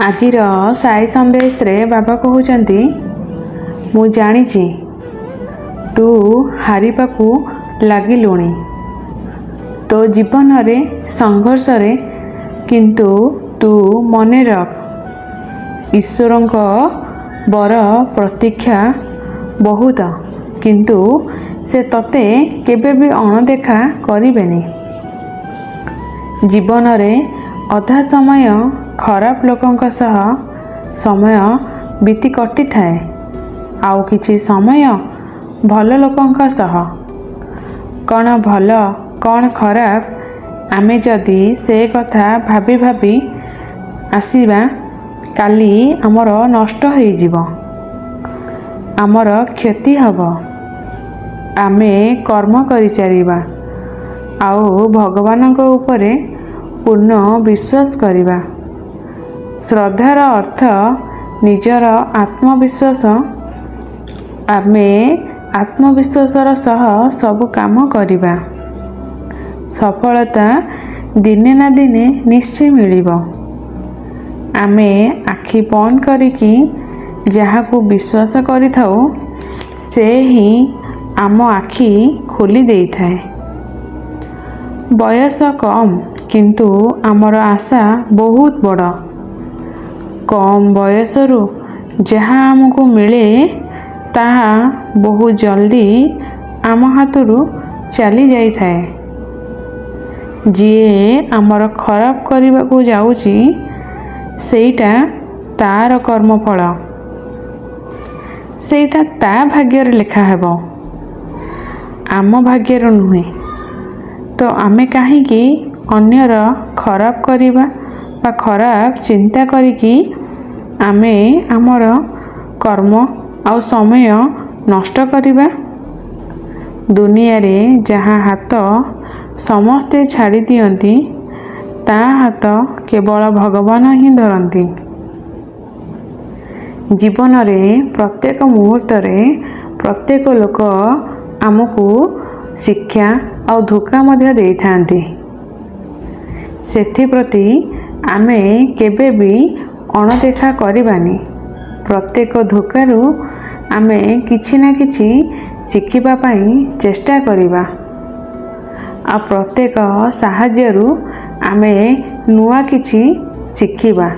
ଆଜିର ସାଇ ସନ୍ଦେଶରେ ବାବା କହୁଛନ୍ତି, ମୁଁ ଜାଣିଛି ତୁ ହାରିବାକୁ ଲାଗିଲୁଣି ତୋ ଜୀବନରେ ସଂଘର୍ଷରେ, କିନ୍ତୁ ତୁ ମନେ ରଖ, ଈଶ୍ୱରଙ୍କ ବର ପ୍ରତୀକ୍ଷା ବହୁତ, କିନ୍ତୁ ସେ ତତେ କେବେ ବି ଅଣଦେଖା କରିବେନି। ଜୀବନରେ ଅଧା ସମୟ ଖରାପ ଲୋକଙ୍କ ସହ ସମୟ ବିତି କଟିଥାଏ, ଆଉ କିଛି ସମୟ ଭଲ ଲୋକଙ୍କ ସହ। କ'ଣ ଭଲ, କ'ଣ ଖରାପ, ଆମେ ଯଦି ସେ କଥା ଭାବି ଭାବି ଆସିବା, କାଲି ଆମର ନଷ୍ଟ ହେଇଯିବ, ଆମର କ୍ଷତି ହେବ। ଆମେ କର୍ମ କରିଚାଲିବା ଆଉ ଭଗବାନଙ୍କ ଉପରେ ପୂର୍ଣ୍ଣ ବିଶ୍ୱାସ କରିବା। ଶ୍ରଦ୍ଧାର ଅର୍ଥ ନିଜର ଆତ୍ମବିଶ୍ୱାସ। ଆମେ ଆତ୍ମବିଶ୍ୱାସର ସହ ସବୁ କାମ କରିବା, ସଫଳତା ଦିନେ ନା ଦିନେ ନିଶ୍ଚୟ ମିଳିବ। ଆମେ ଆଖି ବନ୍ଦ କରିକି ଯାହାକୁ ବିଶ୍ୱାସ କରିଥାଉ, ସେ ହିଁ ଆମ ଆଖି ଖୋଲି ଦେଇଥାଏ। ବୟସ କମ୍, କିନ୍ତୁ ଆମର ଆଶା ବହୁତ ବଡ଼। କମ୍ ବୟସରୁ ଯାହା ଆମକୁ ମିଳେ, ତାହା ବହୁତ ଜଲ୍ଦି ଆମ ହାତରୁ ଚାଲି ଯାଇଥାଏ। ଯିଏ ଆମର ଖରାପ କରିବାକୁ ଯାଉଛି, ସେଇଟା ତାର କର୍ମଫଳ, ସେଇଟା ତା ଭାଗ୍ୟରେ ଲେଖା ହେବ, ଆମ ଭାଗ୍ୟରେ ନୁହେଁ। ତ ଆମେ କାହିଁକି ଅନ୍ୟର ଖରାପ କରିବା ବା ଖରାପ ଚିନ୍ତା କରିକି ଆମେ ଆମର କର୍ମ ଆଉ ସମୟ ନଷ୍ଟ କରିବା? ଦୁନିଆରେ ଯାହା ହାତ ସମସ୍ତେ ଛାଡ଼ି ଦିଅନ୍ତି, ତା ହାତ କେବଳ ଭଗବାନ ହିଁ ଧରନ୍ତି। ଜୀବନରେ ପ୍ରତ୍ୟେକ ମୁହୂର୍ତ୍ତରେ ପ୍ରତ୍ୟେକ ଲୋକ ଆମକୁ ଶିକ୍ଷା ଆଉ ଧୋକା ମଧ୍ୟ ଦେଇଥାନ୍ତି। ସେଥିପ୍ରତି ଆମେ କେବେ ବି ଅଣଦେଖା କରିବାନି। ପ୍ରତ୍ୟେକ ଧୋକାରୁ ଆମେ କିଛି ନା କିଛି ଶିଖିବା ପାଇଁ ଚେଷ୍ଟା କରିବା ଆଉ ପ୍ରତ୍ୟେକ ସାହାଯ୍ୟରୁ ଆମେ ନୂଆ କିଛି ଶିଖିବା।